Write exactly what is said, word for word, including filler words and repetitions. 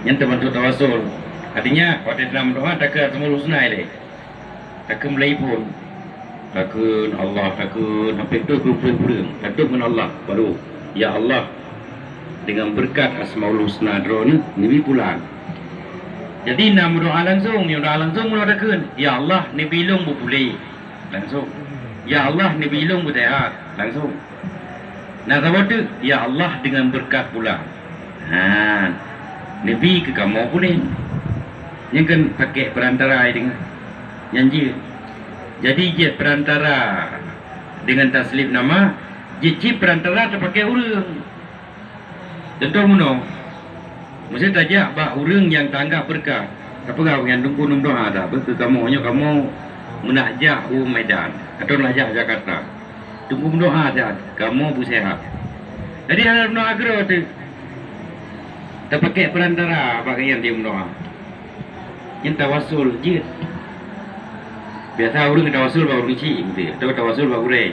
Nyan teumasuk tawasul. Artinya, watèe na meudoa takheun Asmaul Husna ilèe. Takheun mulai phôn. Takheun Allah, takheun sampai tu peureung-peureung. Takheun ngon Allah baru. Ya Allah, dengan berkat Asmaul Husna Droeneuh, neubi pulan. Jadi na meudoa langsung, meudoa langsung meudoa takheun, "Ya Allah, neubi lôn beupuléh." Langsung. "Ya Allah, neubi lôn beuseuhat." Langsung. Na saboh teuk, "Ya Allah, dengan berkat pulan." Ha. Neubi keu kamoe puléh. Nyan kan pakèk perantara deungon nyan jeuet. Jadi jeuet perantara deungon taslib nama, jeuet cit perantara tapakèk ureueng. Contoh meunoe, meusé tajak bak ureueng nyang taanggap beureukat, tapeugah ngon Teungku, neudoa dak beuh keu kamoe, nyoe kamoe meunak jak u Medan, atawa meunak jak Jakarta. Teungku meudoa dak kamoe beuseuhat. Jadi hana meudoa keudroe teuh. Tapakèk perantara bak gobnyan di meudoa. Nyan tawasul jeuet. Biasa ureueng tawasul bak ureueng chik, beutôi, atawa tawasul bak gurèe.